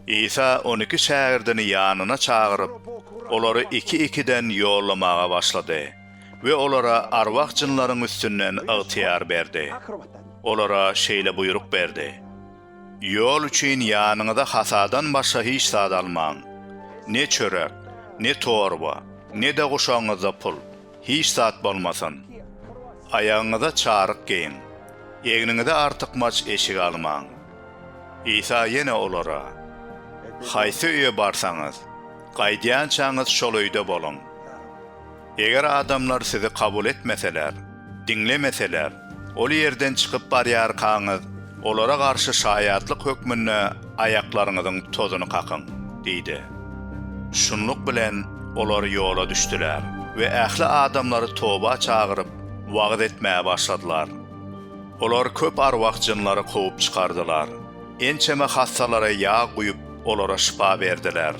Isa 12 şägirdini ýanyna çagyryp, olary iki-ikiden ýollamaga başlady we olara arwah-jynlaryň üstünden ygtyýar berdi. Olara şeýle buýruk berdi, Ýol üçin ýanyňyza hasadan başga hiç zat almaň. Ne çörek, ne torba, ne-de guşagyňyzda pul, hiç zat bolmasyn. Aýagyňyza çaryk geýiň, egniňize artykmaç eşik almaň. Isa ýene olara, Haýsy öýe barsaňyz, gaýdýançaňyz şol öýde boluň. Eger adamlar sizi kabul etmeseler, diňlemeseler, ol ýerden çykyp barýarkaňyz, olara garşy şaýatlyk hökmünde aýaklaryňyzyň tozuny kakyň diýdi. Şunluk bilen, olar ýola düşdüler we ähli adamlary toba çagyryp, wagyz etmäge başladylar. Olar köp arwah-jynlary kowup çykardylar, ençeme hassalara ýag guýup, olara şypa berdiler.